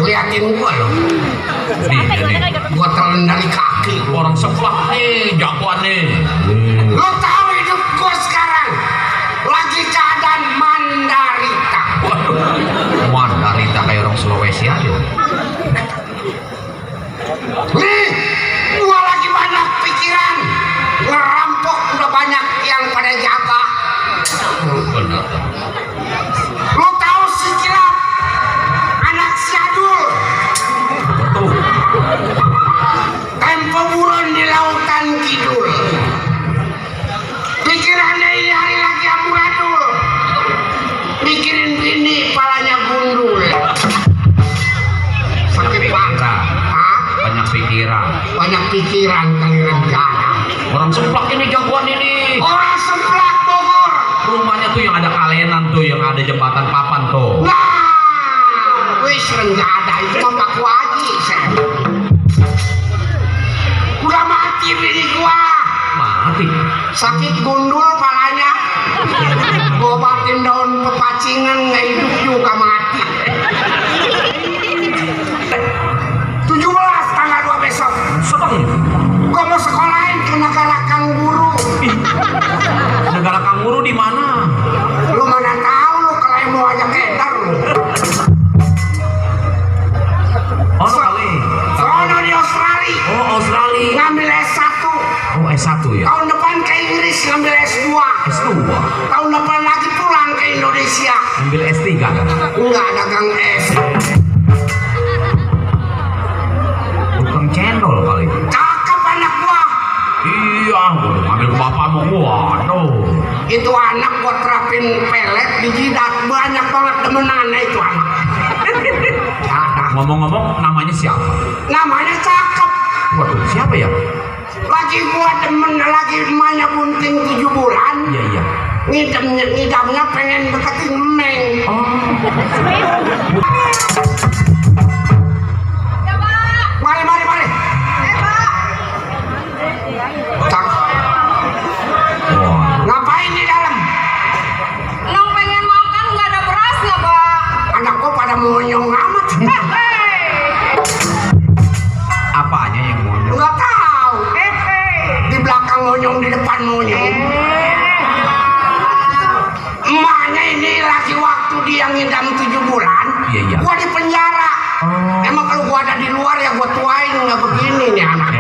Liatin gua loh. Nih, gua telan dari kaki. Orang seplak nih, jagoan nih. Lo tahu hidup gua sekarang lagi keadaan mandarita. Waduh, mandarita kayak orang Sulawesi aja. Nih, gua lagi banyak pikiran. Ngerampok udah banyak yang pada jaga. Benar. Lo tahu si Kilap, anak si Adul, Betul. tempo buron di lautan kidul. Pikirannya ini hari lagi amburadul. Mikirin bini palanya gundul. Sakit banget. Hah? Banyak pikiran. Banyak pikiran kali rencana. Orang seplak ini jagoan ini. Orang Semplak Bogor. Rumahnya tuh yang ada kalenan tuh, yang ada jembatan papan tuh. Nah, wis rencana itu mah Pak Waji. Udah mati bini gua. Mati. Sakit gundul palanya. Gua obatin daun pepacingan nggak hidup juga mati. 17 tanggal 2 besok. Sedang. Gua mau sekolahin ke negara Kangguru. Negara Kanguru di mana? Lu mana tahu lu kalau mau aja kedar lu. Oh, kali. Sono di Australia. Oh, Australia. Ngambil S1. Oh, S1 ya. Tahun depan ke Inggris ngambil S2. S2. Tahun depan lagi pulang ke Indonesia. Ambil S3 kan? Enggak dagang es. Tukang cendol kali. Cakep anak gua. Iya, udah ngambil ke bapakmu gua. Aduh. Itu anak gua terapin pelet di jidat. Banyak banget demenannya itu anak. Ngomong-ngomong, namanya siapa? Namanya cakep. Waduh, siapa ya? Lagi gua demen lagi emaknya bunting 7 bulan. Iya, iya. Ngidamnya pengen deketin Meng. Oh. Mari. Cak. Wah. Ngapain di dalam? Nong pengen makan nggak ada berasnya, Pak. Anak gua pada monyong amat. Apanya yang monyong? Nggak tahu. Di belakang monyong, di depan monyong. Emaknya ini lagi waktu dia ngidam 7 bulan. Iya. Gua di penjara. Oh. Emang kalau gua ada di luar ya gua tuain nggak begini nih anak.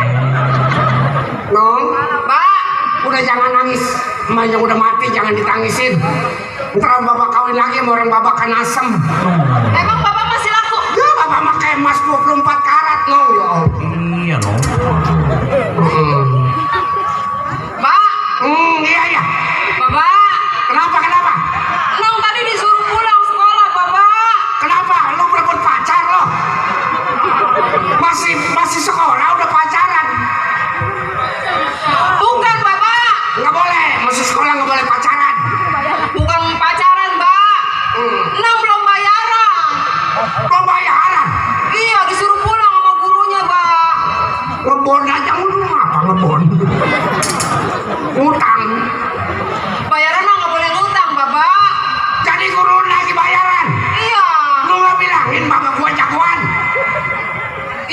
Nong, Pak, udah jangan nangis. Emaknya udah mati jangan ditangisin. Ntar bapak kawin lagi sama orang babakan asem. emang Bapak masih laku? Ya bapak pakai emas 24 karat Nong. Ya Allah. Iya, no. Pak, Iya. Bapak, Kenapa? Nong tadi disuruh pulang sekolah, Bapak. Kenapa? Lu berebut pacar lo? Masih sekolah udah pacaran? Bukan, Bapak. Nggak boleh, masih sekolah nggak boleh pacaran. Bukan pacaran, Pak. Nong belum bayaran. Belum bayaran. Iya, disuruh pulang sama gurunya, Pak. Ngebon aja lu apa ngebon? Ngutang. Bayaran mah nggak boleh ngutang, Bapak. Jadi guru lagi bayaran. Iya. Lu nggak bilangin bapak gua jagoan.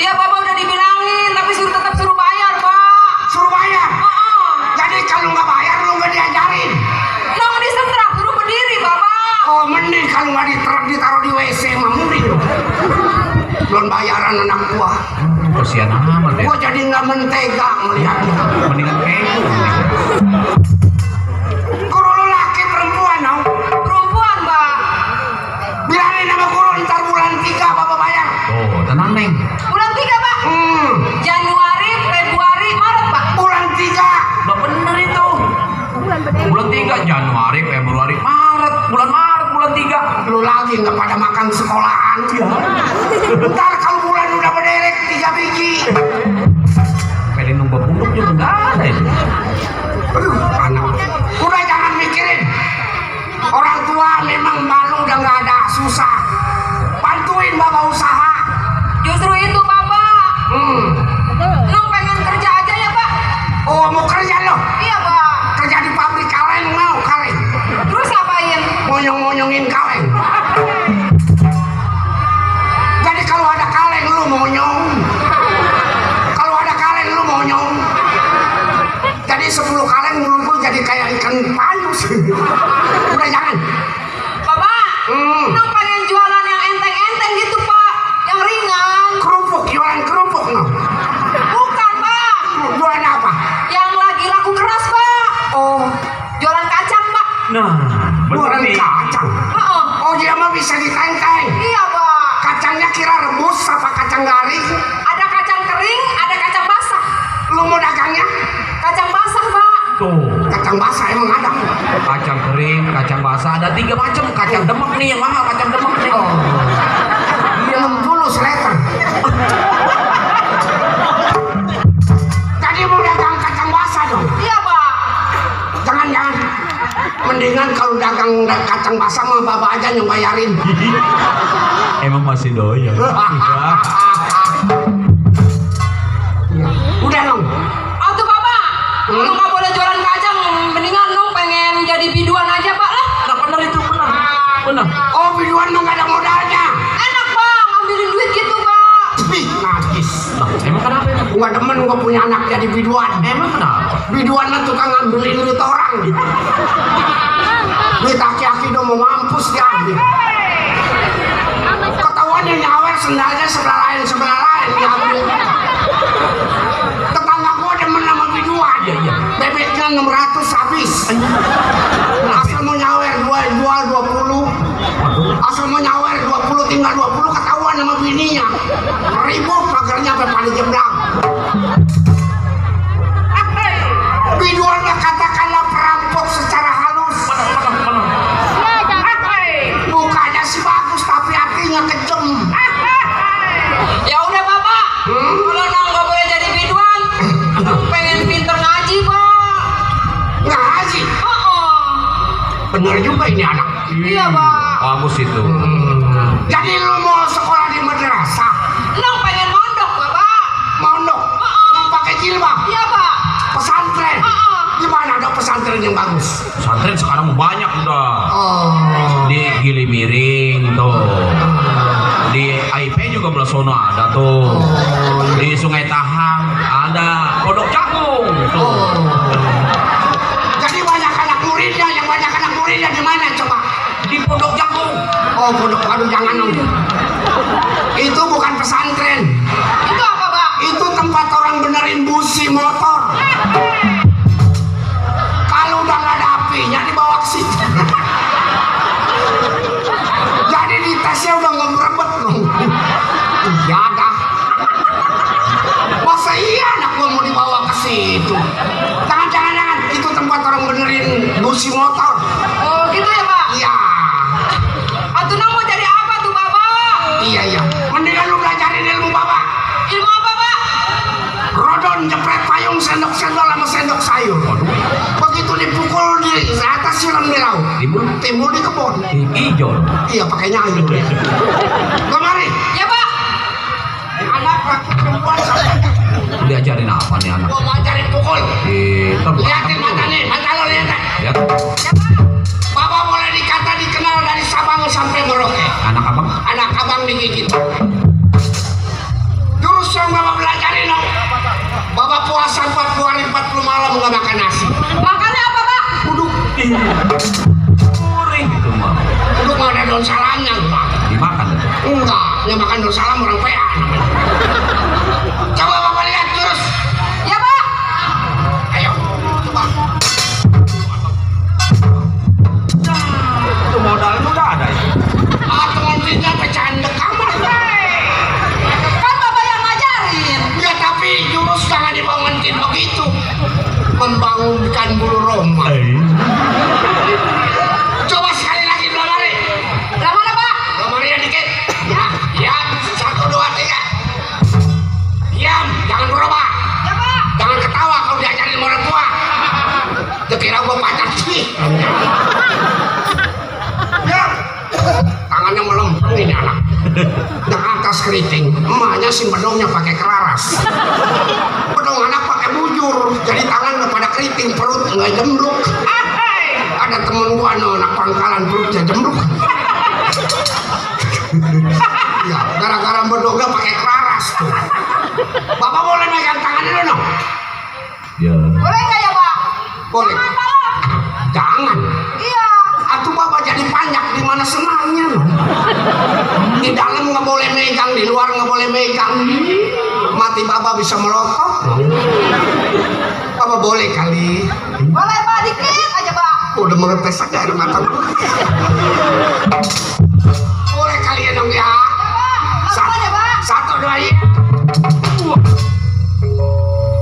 Iya, Bapak udah dibilangin, tapi tetap suruh bayar, Pak. Suruh bayar. Heeh. Jadi kalau nggak bayar lu nggak diajarin. Nong disetrap, suruh berdiri, Bapak. Oh mending kalau nggak ditaruh di WC mah mending. Belum bayaran anak gua. Kasihan amat ya. Gua jadi nggak mentega melihatnya. Mendingan kepo. Guru lu laki perempuan dong. Perempuan, Pak. Bilangin sama guru ntar bulan 3 bapak bayar. Oh, tenang, Neng. Bulan 3, Pak. Januari, Februari, Maret, Pak. Bulan 3. Udah bener itu. Bulan 3, Januari, Februari, Maret. Bulan Maret, bulan 3. Lu lagi nggak pada makan sekolahan. Ntar kalau bulan udah berderek 3 biji. Pengen nunggu punduk juga nggak ada itu. Aduh, anak. Udah jangan mikirin. Orang tua memang malu udah nggak ada susah. Bantuin bapak usaha. Justru itu, Bapak. Nong pengen kerja aja ya, Pak. Oh mau kerja lo? Iya, Pak. Kerja di pabrik kaleng mau kaleng. Terus ngapain? Monyong-monyongin kaleng. Jadi kalau ada kayak ikan payus. Udah jangan. Bapak, Nong pengen jualan yang enteng-enteng gitu Pak, yang ringan. Kerupuk, jualan kerupuk no. Bukan Pak, Jualan apa? yang lagi laku keras Pak. Oh, Jualan kacang Pak. Nah, bener jualan nih. kacang. Heeh. Oh, dia mah bisa ditenteng. Iya Pak. Kacangnya kira rebus apa kacang garing? Ada kacang kering, ada kacang basah. Lu mau dagangnya? Kacang basah Pak. Tuh, Kacang basah emang ada. kacang kering, kacang basah, ada 3 macam. Kacang demek nih yang mahal, kacang demek nih. Oh, minum dulu seliter. Tadi mau dagang kacang basah dong. Iya Pak. Jangan. Mendingan kalau dagang kacang basah mah bapak aja yang bayarin. Emang masih doyan. Udah dong. Atuh Bapak, kalau nggak boleh jualan kacang, mendingan Nong pengen jadi biduan aja Pak lah. Nah, bener itu, bener. Bener. Oh, biduan mah gak ada modalnya. Enak Pak, ngambilin duit gitu Pak. Ih, najis. Nah, emang kenapa emang? Gua demen gua punya anak jadi biduan. Emang kenapa? Biduan mah tukang ngambilin duit orang. Duit aki-aki udah mau mampus diambil. Ketahuan dia nyawer sendalnya sebelah lain diambil. Tetangga gua demen sama biduan. Iya. Bebeknya 600 habis. Asal mau nyawer jual 20. Asal mau nyawer 20 tinggal 20 ketahuan sama bininya. Ribut pagarnya sampai paling jemblang. Biduan mah katakanlah perampok secara halus. Mukanya sih bagus tapi hatinya kejem. Ya udah Bapak, kalau Nong nggak boleh jadi biduan, Nong pengen pinter ngaji Pak. Ngaji. Bener juga ini anak. Iya Pak. Bagus itu. Jadi lu mau sekolah di madrasah? Nong pengen mondok Bapak. Mondok? Mau pakai jilbab? Iya Pak. Pesantren? Gimana ada pesantren yang bagus? Pesantren sekarang banyak udah. Oh. Di Gili Miring tuh. Di IP juga Belasono ada tuh. Di Sungai Tahang ada. Pondok Jagung tuh. Jadi banyak anak muridnya, yang banyak anak muridnya di mana coba? Di Pondok Jagung. Oh, pondok, aduh jangan dong. Itu bukan pesantren. Itu apa Pak? Itu tempat orang benerin busi motor. Kalau udah nggak ada apinya dibawa ke situ. Jadi di tasnya udah nggak merebet dong. Jaga. Masa iya anak gua mau dibawa ke situ? Jangan. Itu tempat orang benerin busi motor. Oh gitu ya Pak. Iya. Atuh Nong mau jadi apa tuh Bapak? Iya. Mendingan lu belajarin ilmu bapak. Ilmu apa Pak? Rodon jepret payung sendok sama sendok sayur. Begitu dipukul di atas siram di laut. Timbul di kebun. Di Ijon. Iya pakai nyanyi. Kemari. Ya Pak. Anak laki perempuan sampai. Diajarin apa nih anak? Gua mau ajarin pukul. Lihatin mata nih, mata lo lihat. Lihat. Ya Pak. Bapak boleh dikata dikenal dari Sabang sampai Merauke. Anak abang. Anak abang digigit. Jurus yang bapak belajarin dong. Bapak puasa 40 hari 40 malam nggak makan nasi. Makannya apa Pak? Uduk. Kuring itu mah. Uduk nggak ada daun salamnya Pak. Dimakan. Enggak, yang makan daun salam orang PA. Coba bapak lihat jurus. Ya Pak. Ayo, coba. Itu modalnya udah ada ya. Teman-temannya pecahan kamar. Kan Bapak yang ngajarin. Ya tapi jurus jangan dibangunin begitu. Membangunkan bulu roma. Coba sekali lagi belamari. Lah mana Pak? Belamari ya dikit. Ya, 1, 2, 3. Diam, jangan berubah. Ya Pak. Jangan ketawa kalau diajarin sama orang tua. Dikira gua pacar sih. Ya. Tangannya melempem ini anak. Yang atas keriting, emaknya si bedongnya pakai kelaras. Bedong anak pakai bujur, jadi tangan udah pada keriting, perut nggak jembruk. Ada temen gua anak pangkalan perutnya jembruk. Ya, gara-gara bedongnya pakai kelaras tuh. Bapak boleh megang tangannya dulu? Ya. Boleh nggak ya Pak? Boleh. Jangan Pak. luar nggak boleh megang. Mati Baba bisa melotot. Baba boleh kali. Boleh Pak, dikit aja Pak. Udah mengetes aja air mata. Boleh kali ya dong ya. Lakukan ya Pak. 1, 2 ya.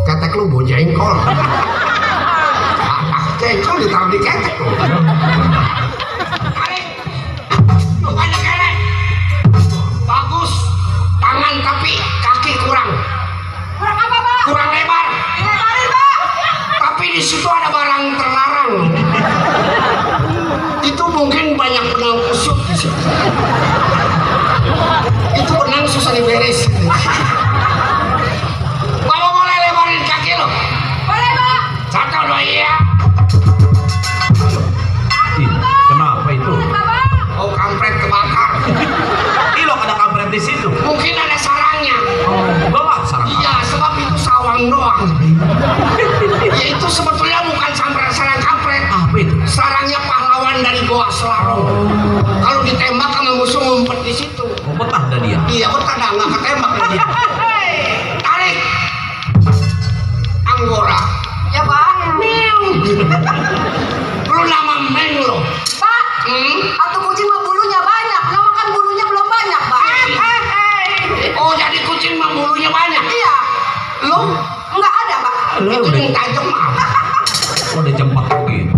Ketek lu bau jengkol. Jengkol ditaruh di ketek lu. Tarik. Lu banyak kelek. Bagus. Tangan tapi kaki kurang. Kurang apa Pak? Kurang lebar. Dilebarin Pak. Tapi di situ ada barang terlarang. Itu mungkin banyak benang kusut di situ. Itu benang susah diberes. Bapak boleh lebarin kaki lo? Boleh Pak. 1, 2 ya. Ih, kenapa itu? Bapak. Oh kampret kebakar. Ilok ada kampret di situ. Mungkin ada sarangnya. Bawa sarang. Iya sebab itu sawang doang. Ya itu sebetulnya bukan sarang kampret. Apa itu? Sarangnya pahlawan dari Goa Selarong. Kalau ditembak sama musuh ngumpet di situ. Oh, betah dah dia. Iya betul dah nggak ketembak dah dia. Tarik. Anggora. Ya Pak. Lu nama Meng lo. Pak. Hmm? Atau kucing mah bulunya banyak. Nama kan bulunya belum banyak Pak. Oh jadi kucing mah bulunya banyak. Iya. Lu? Enggak ada Pak. Itu yang tajam mah. Oh, udah jempat begitu.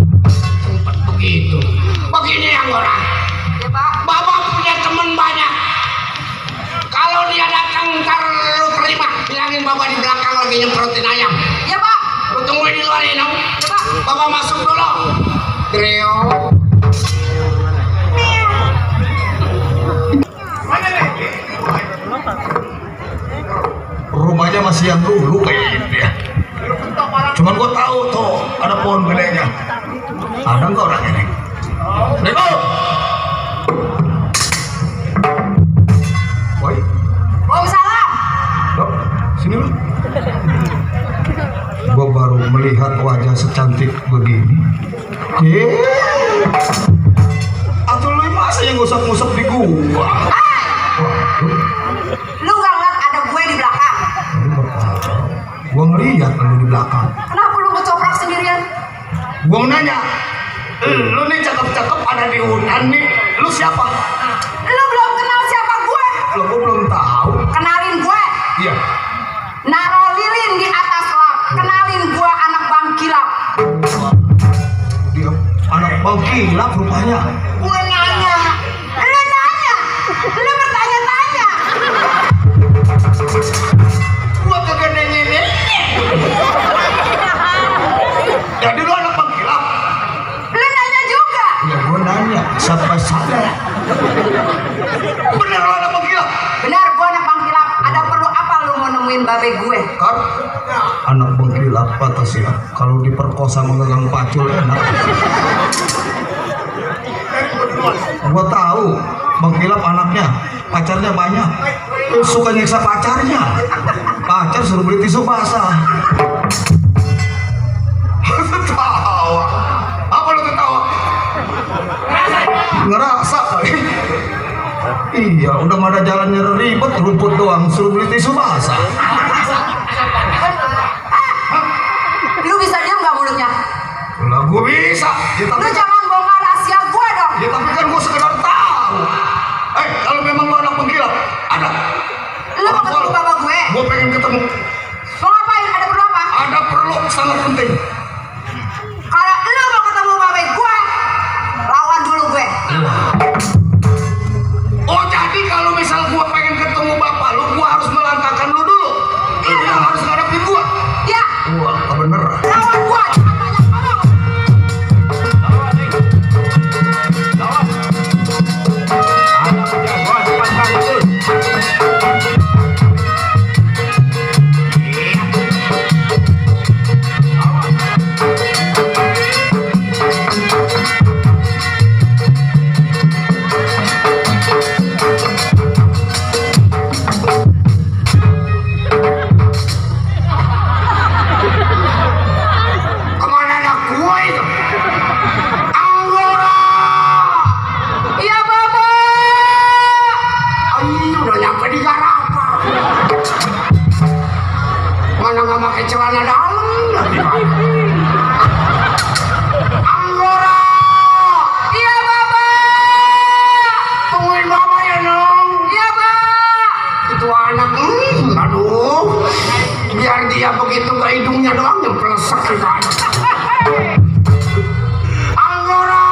Sempat begitu. Begini Anggora. Ya Pak. Bapak punya teman banyak. Kalau dia datang ntar lu terima. Bilangin Bapak di belakang lagi nyemprotin ayam. Ya Pak. Lu tungguin di luar ya dong. Ya Pak. Bapak masuk dulu. Trio. Rumahnya masih yang dulu kayak gitu ya. Cuman gua tahu tuh ada pohon gedenya. Ada nggak orang ini? Neko. Woi, Waalaikumsalam. Dok, sini lu. Gua baru melihat wajah secantik begini. Atau lu masa yang ngusap-ngusap di gua? Lu nggak ngeliat ada gue di belakang? Gua ngeliat lu di belakang. Kenapa lu ngecoprak sendirian? Gua mau nanya, lu nih cakep-cakep ada di hutan nih, lu siapa? Lu belum kenal siapa gue? Lo gua belum tahu. Kenalin gue. Iya. Naro lilin di atas lap. Kenalin gue anak Bang Kilap. Dia anak bang kilap rupanya. Gue nanya. Lu nanya. Lu bertanya-tanya. Gua kagak nanya. Jadi lu anak bang kilap? Lu nanya juga. Ya gua nanya, siapa sadar? Bener lu anak bang kilap? Benar, gue anak Bang Kilap. Ada perlu apa lu mau nemuin babe gue? Kan anak bang kilap pantas ya. Kalau diperkosa memegang pacul enak. Gua tahu bang kilap anaknya pacarnya banyak, suka nyiksa pacarnya. Pacar suruh beli tisu basah. Ketawa. Apa lu ketawa? Ngerasa kali. Iya, udah gak ada jalannya ribet, rumput doang, suruh beli tisu basah. Lu bisa diam gak mulutnya? Lah gua bisa. Ya, Lu tapi, jangan bongkar rahasia gue dong. ya, tapi kan gua sekedar tahu. Kalau memang lu anak penggilap, ada. Lu mau ketemu bapak gue? Gua pengen ketemu. Mau ngapain? Ada perlu apa? Ada perlu sangat penting. Kalau lu mau ketemu babe gue, lawan dulu gue. Oh jadi kalau misal gua pengen ketemu bapak lu, gua harus melangkahkan lu dulu. Lu yang harus ngadepin gua. Ya, Wah, kebeneran. lawan gue. Jangan banyak ngomong. pakai celana dalam. Anggora. Iya bapak. Tungguin bapak ya dong. Iya pak. Itu anak, aduh. Biar dia begitu ke hidungnya doang yang pelesek itu anak. Anggora.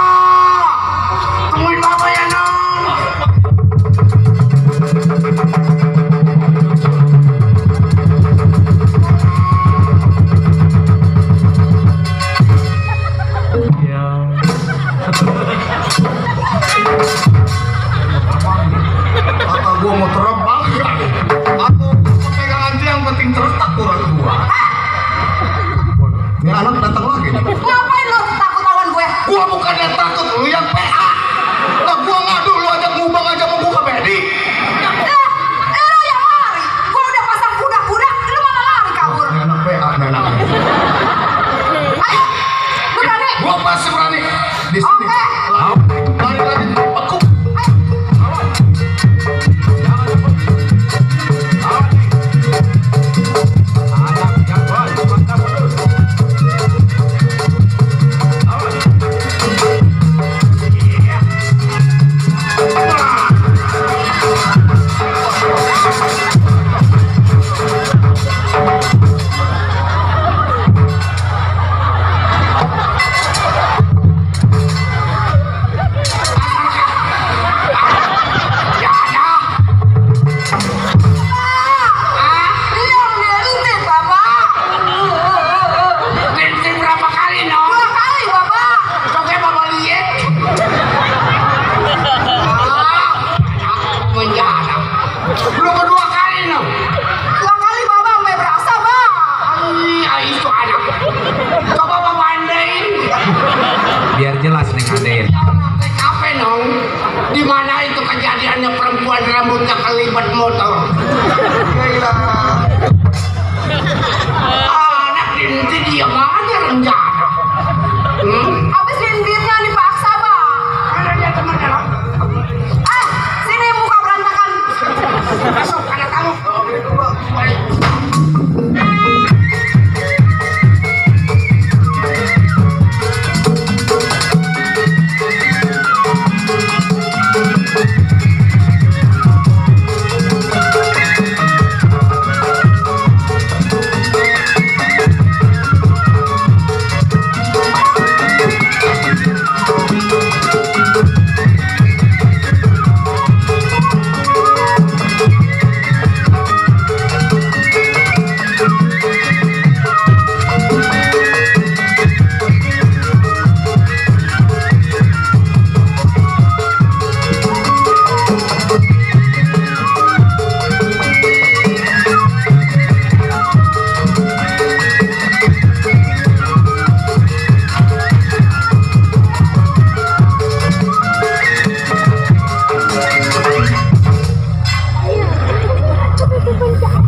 Tungguin bapak ya dong. Kata gua mau terbang atau pegangan dia yang penting terletak kurang gua. Ini anak datang lagi nih. Ngapain lo takut lawan gue? Gua bukannya takut, lu yang PA. Lah gua ngadu lu ajak ngubang aja mau gua ke Bedi. Lo yang lari. Gue udah pasang kuda-kuda, lo malah lari kabur. Ini anak PA, ini anak. Ayo, lo berani? Gua pasti berani. Di sini. Oke. Lari lagi. Aku. Biar jelas nih Aden. TKP dong. Di mana itu kejadiannya perempuan rambutnya kelibat motor? Gila. Anak inti dia mana rencana? Abis lindirnya dipaksa bang. Mana dia temannya? Sini muka berantakan. Masuk anak kamu.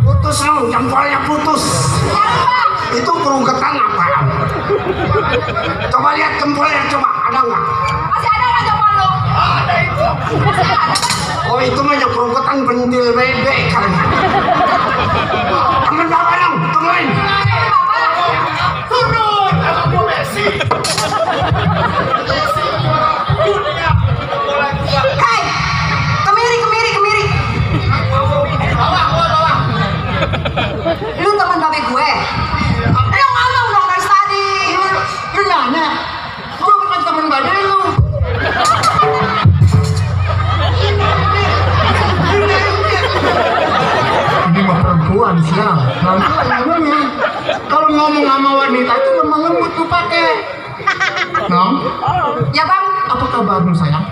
Putus dong, jempolnya putus. Itu kerugetan apaan? Coba lihat jempolnya, coba ada nggak? Masih ada nggak jawaban lo? Ada itu. Masih ada. Oh itu mah yang kerugetan bentil bebek kan. Temen bapak dong, temuin. Turun, aku mau Messi. Hei, kemiri. Lu teman babe gue. Lu ngomong dong dari tadi. Lu nanya, gue bukan temen babe lu. Ini mah perempuan siang. Namanya kalau ngomong sama wanita itu lemah lembut tuh pakai. Nong, Ya bang. apa kabarmu sayang?